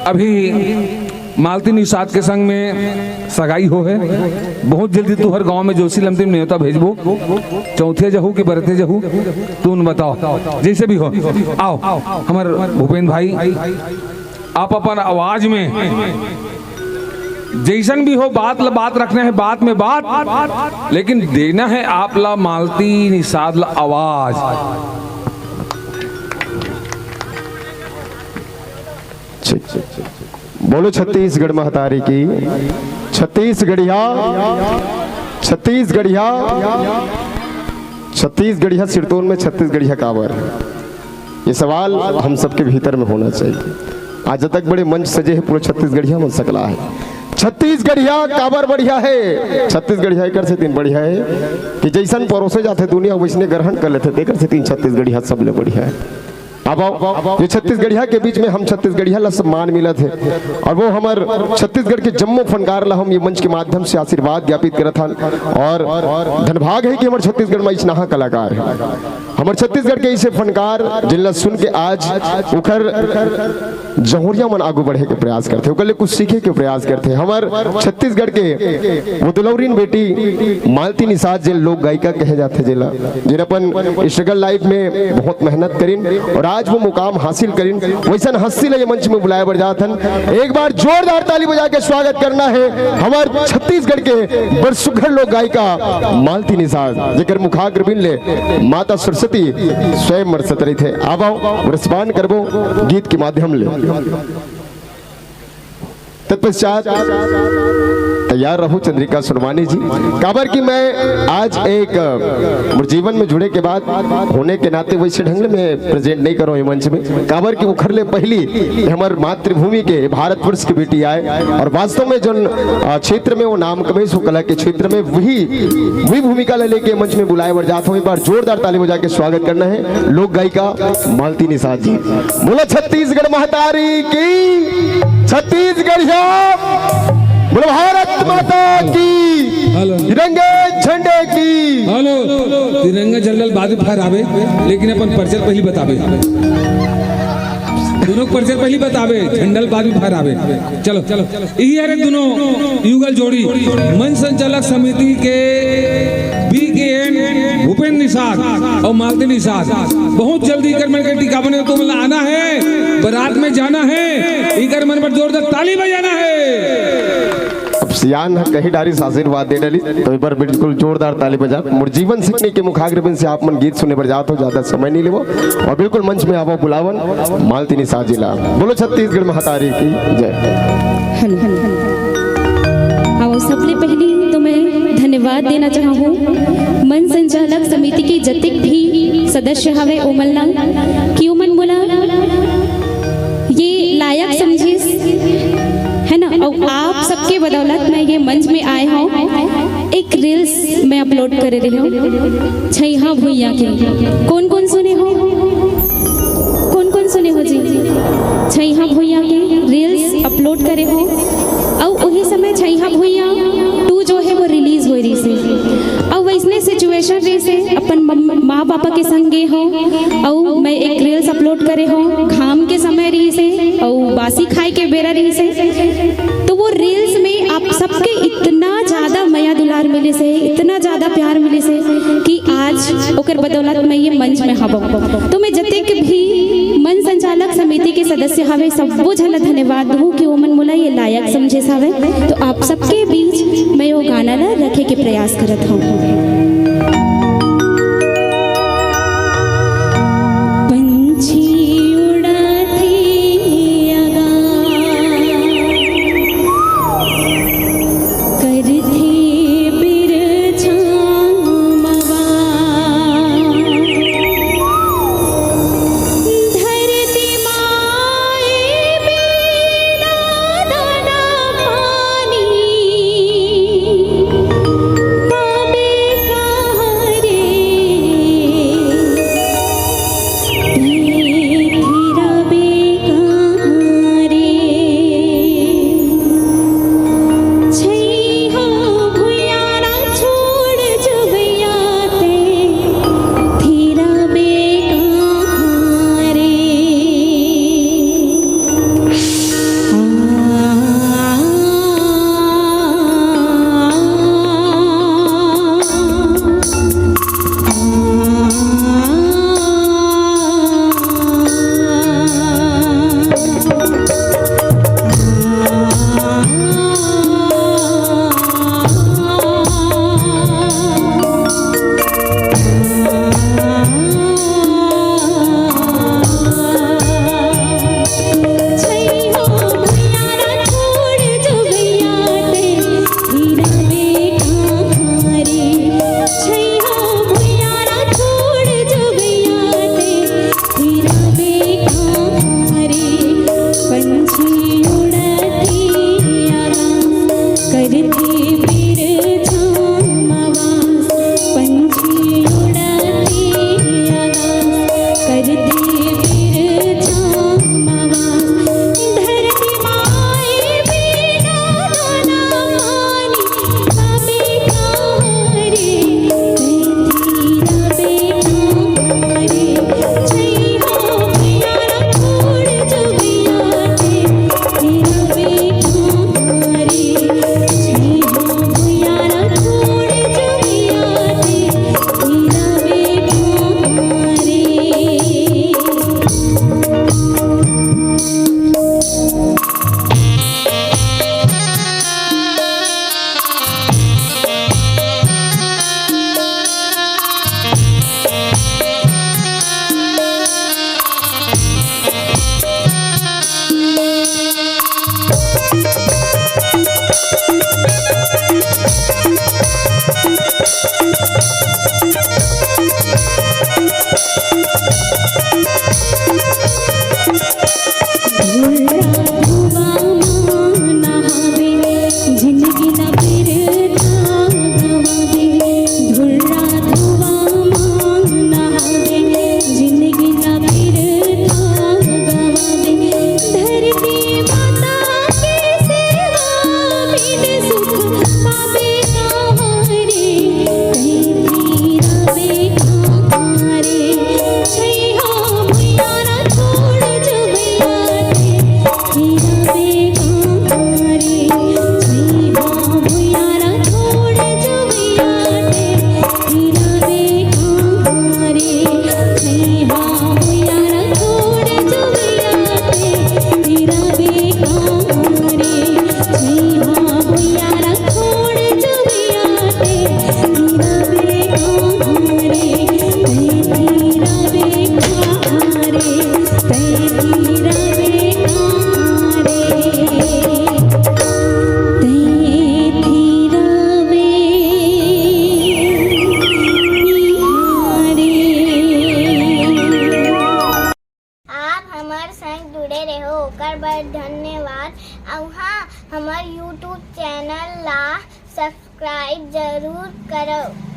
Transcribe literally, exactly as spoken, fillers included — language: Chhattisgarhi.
अभी मालती निषाद के संग में सगाई हो हे। बहुत जल्दी तुहर गांव में जोशी लमती में नेवता भेजबो। चौथे जहू कि बरते जहू, तुन बताओ, जैसे भी हो। आओ, हमर भूपेंद्र भाई, आप अपन आवाज में जैसन भी हो, बात ल बात रखना है, बात में बात, लेकिन देना है आप ला मालती निषाद ला आवाज। ठीक, ठीक, ठीक, ठीक। बोलो छत्तीसगढ़ महतारी की। छत्तीसगढ़िया, छत्तीसगढ़िया, छत्तीसगढ़िया सिरतोन में छत्तीसगढ़िया काबर? ये सवाल हम सबके भीतर में होना चाहिए। आज तक बड़े मंच सजे हैं, पूरा छत्तीसगढ़िया मन सकला है। छत्तीसगढ़िया काबर बढ़िया है? छत्तीसगढ़िया एकर सेती बढ़िया है कि जैसन परोसे जाथे दुनिया, वैसने ग्रहण कर लेथे, तेकर सेती छत्तीसगढ़िया सबले बढ़िया है। अब आओ, ये छत्तीसगढ़िया के बीच में हम छत्तीसगढ़िया ला सम्मान मिलत हे, और वो हमर छत्तीसगढ़ के जम्मो फनकार ला हम ये मंच के माध्यम से आशीर्वाद ज्ञापित करत हन। और धनभाग है कि हमर छत्तीसगढ़ में इचनाहा कलाकार है। हमर छत्तीसगढ़ के ऐसे फनकार, जिनला सुन के आज उखर जहुरिया मन आगू बढ़े के प्रयास करथे, ओकर ले कुछ सीखे के प्रयास करथे। हमर छत्तीसगढ़ के वो दुलौरिन बेटी मालती निषाद, जिन लोक गायिका कहे जाथे, जिला, जिन अपन स्ट्रगल लाइफ में बहुत मेहनत करिन और आज वो मुकाम हासिल करिन, वैसन हस्ती ला ये मंच में बुलाए बर जात हन। एक बार जोरदार ताली बजा के स्वागत करना है हमर छत्तीसगढ़ के बड़ सुघर लोक गायिका मालती निषाद, जेकर मुखाग्रबिंद ले माता सरस्वती स्वयं बरसत रहिथे। आवो, रिस्पॉन्ड करबो गीत के माध्यम ले। तत्पश्चात तैयार रहो चंद्रिका सोनवानी जी, काबर कि मैं आज एक, अ, मोर जीवन में जुड़े के बाद होने के नाते वैसे ढंग ले मैं प्रेजेंट नहीं करो ये मंच में, काबर कि उखर ले पहली हमर मातृभूमि के, भारतवर्ष के बेटी आए और वास्तव में जोन, अ, क्षेत्र में वो नाम कमाइस, वो कला के क्षेत्र में वही, वही भूमिका ले लेके मंच में बुलाए बर जात हो। एक बार जोरदार ताली बजा के स्वागत करना है लोक गायिका मालती निषाद जी। बोलो छत्तीसगढ़ महतारी की, छत्तीसगढ़िया, बोलो भारत माता की, हेलो। तिरंगे झंडे की। हेलो, तिरंगा झंडा ल बाद में फहराबे, लेकिन अपन परिचय पहली बताबे। दोनों के परिचय पहली बताबे, झंडा ल बाद में फहराबे। चलो, चलो, यही हरे दोनों युगल जोड़ी, मंच संचालक समिति के बी के एन भूपेंद्र निषाद और मालती निषाद। बहुत जल्दी इकर मन के टिकावन हे, तुम लोग आना है, बारात में जाना है, इकर मन पर जोरदार ताली बजाना है। अब सियान ह कही डारिस, आशीर्वाद दे डारिस, तो एक बार बिल्कुल जोरदार ताली बजा। मोर जीवन सिकनी के मुखाग्रबिंद से आप मन गीत सुने बर जात हो, ज्यादा समय नहीं लेवो और बिल्कुल मंच में आवो बुलावन मालती निषाद जी ला। बोलो छत्तीसगढ़ महतारी की जय। हेलो। हाँ, सबले पहली तो मैं धन्यवाद देना चाहूँ मंच संचालक समिति के जतिक भी सदस्य हवे ओमन ला, कि ओमन मोला ये लायक समझिस, है ना? और आप सबके बदौलत मैं ये मंच में आए हूँ। एक रील्स मैं अपलोड करे रही हूँ छैहा भुइया के। कौन कौन सुने हो? कौन कौन सुने हो जी? छैहा भुइया के रील्स अपलोड करे हो। और वही समय छैहा भुइया टू जो है वो रिलीज हो रही से। और वैसने सिचुएशन रही से अपन मम-, माँ पापा के संगे हो। और मैं एक रील्स अपलोड करे हो, घाम के समय रही से और बासी खाए के बेरा रही से। तो वो रील्स में आप सबके इतना ज्यादा मया दुलार मिले से, इतना ज्यादा प्यार मिले से कि आज ओकर बदौलत मैं ये मंच में हवं। तो मैं जतेक भी मंच संचालक समिति के सदस्य हवे, सबो झन ला धन्यवाद दूँ कि ओमन मोला ये लायक समझे हवे। तो आप सबके बीच मैं वो गाना ला रखे के प्रयास करत हूँ। पंछी उड़ाथे अगा, करथे बिरछामवा। धरती माए बिना दाना पानी, पाबे का पर धन्यवाद। अउ हाँ, हमर YouTube चैनल ला सब्सक्राइब जरूर करव।